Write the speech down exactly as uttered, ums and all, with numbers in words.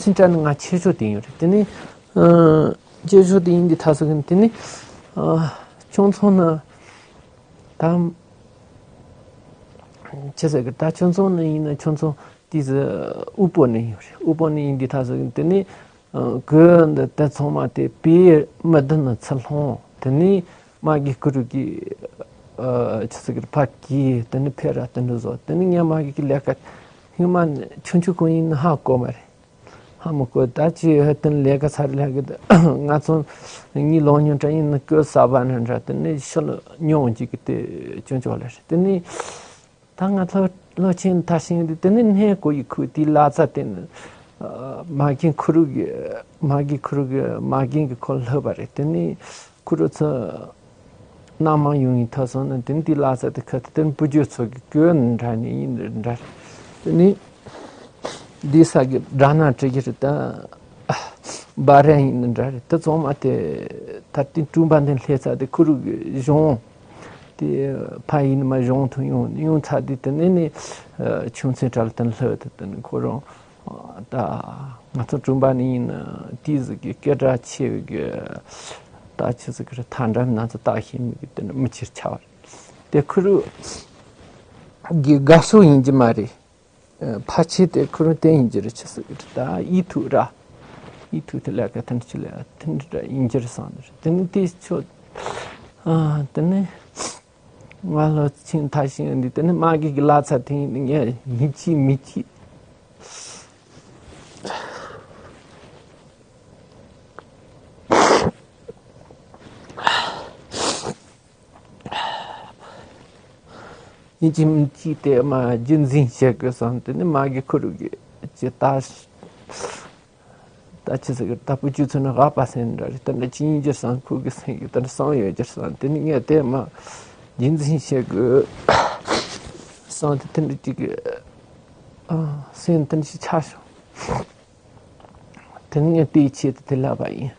སེམས་ཁྲལ་ནི་ང་ཆེ་ཤོས་དེ་ཡིན་རེད། དེ་ནི་ཨ་ཆེ་ཤོས་དེ་ཡིན་དུས་ད་སོ་གི་དེ་ནི་ཨ་ཁྱོད་ཚོ་ནི་ད་ཆེ་ཟེར་གི། ད་ཁྱོད་ཚོ་ནི་ཡིན་ན་ཁྱོད་ཚོ་དེ་ཟི་དབུལ་པོ་ནི་ཡིན་རེད། དབུལ་པོ་ནི་ཡིན་དུས་ད་སོ་གི་དེ་ནི་ཨ་གོས་འདི་དེ་ཚང་མ་དེ་པའི་མི་བདུན་ནི་ཚུར་ལྷོང་། དེ་ནི་མ་གི་ཀུ་རུ་གི་ཨ་ཆེ་ཟེར་གི་ཕ་གི་དེ་ནི་ཕེ་ར་དེ་འདྲ་བཟོ། དེ་ནི་ངས་མ་གི་གི་ལས་ཀ་སྔོན་མ་ནི་ཆུང་ཆུང་གང་ཡིན་ནི་ཧ་གོ་མ་རེད། ཧ་མ་གོ། ད་ཅི་ཧ་དེ་ནི་ལས་ཀ་ཚར་ལས་ཀ་ང་ཚོ་ངའི་ལོ་ཉུང་དྲ་ཡིན་ནི་ཀོ་ས་བ་ནི་འདྲ། དེ་ནི་ཤི་ལ་ཉུང་ཅིག་གི་དེ་ཅུང་ཅོག་ལ་རེད། དེ་ནི་ད་ང་ཚོ་ལོ་ཆེན་ད་ཤིང་དེ་དེ་ནི་ནས་གོ་ཡི་ཁུ་དེ་ལ་ཚ་དེ་ནི་མ་གིན་ཁུ་རུ་གི་མ་གིན་ཁུ་རུ་གི་མ་གིན་གི་ཁོ་ལྷོད་པ་རེད། དེ་ནི་ཁུ་རུ་ཚོ་སྣ་མང་ཡོང་ཡིན་ཐོས་སོང་ན་དེ་ནི་དེ་ལ་ཚ་དེ་ཁ་དེ་དེ་ནི་བུ་རྒྱུད་ཚོ་གི་གོས་འདྲ་ནི་ཡིན་འདྲ་རེད། དེ་ནི་འདི་ས་གི་དགྲ་ན་དྲི་གི་རེད། ད་བ་རན་ཡིན་འདྲ་རེད། དེ་ཚང་མ་དེ་ད་དེ་གྲུང་པ་འདི་ལྷས་ཚ་དེ་ཁུ་རུ་གི་གཞུང་དེ་ཕ་ཡིན་མ་གཞུང་ཐུན་ཡོང་ཡོང་ཚ་དེ་དེ་ནི་ནི་ཆུང་ཚན་གྲལ་དེ་ལྷོད་དེ་དེ་ནི་ཁོ་རང་ད་ང་ཚོ་གྲུང་པ་ནི་ཡིན་ན་དེ་ཟིག་གི་སྐད་གྲགས་ཆེ་བའི་གི་ད་ཆི་ཟིག་གི་རེད། ཐ་འགྲམ་ན་ཚོ་ད་ཤེས་མི་གི་དེ་ནི་མི་ཆེར་ཆ་བ་རེད། དེ་ཁུ་རུ་གི་དགའ་སོ་ཡིན་གྱི་མ་རེད། ཕ་ཆེ་དེ་ཁུ་རུ་དེ་ཡིན་གྱི་རེད། ཆི་ཟིག་གི་རེད། ད་ཡིད་ཐུག་ར་ཡིད་ཐུག་དེ་ལས་ཀ་ཐན་ཆི་ལས་ཐན་ར་ཡིན་གྱི་རེད་བསམ་རེད། དེ་ནི་དེ་ཆོ་ཨ་དེ་ནི་ང་ལོ་ཆེན་ཐ་ཤིང་འདི་དེ་ནི་མ་གི་གི་ལ་ཚ་དེ་ཡིན་ངས་མི་ཅི་མི་ཅི། ཡིན་གཅིག་མིན་གཅིག་དེ་མ་རྒྱུན་འཛིན་བྱེད་དགོས་བསམ། དེ་ནི་མ་གི་ཁུ་རུ་གི་ཅི་ལྟ་ད་ཅི་ཟེར་གི་ད་བུ་ཆུ་ཚོད་ནི་ཝ་པ་སེན་འདྲ་རེད། དེ་འདྲ་ཅི་ཡིན་གྱི་བསམ། ཁུ་གི་སེང་གི་དེ་འདྲ་བསམ་ཡོད་ཀྱི་བསམ། དེ་ནི་ངས་དེ་མ་རྒྱུན་འཛིན་བྱེད་དགོས་བསམ། དེ་དེ་འདྲ་ཅིག་གི་ཨ་སེམས་དེ་འདྲ་ཞིག་ཆགས་བྱུང་། དེ་ནི་ངས་དེའི་ཆེད་དུ་དེ་ལབ་པ་ཡིན།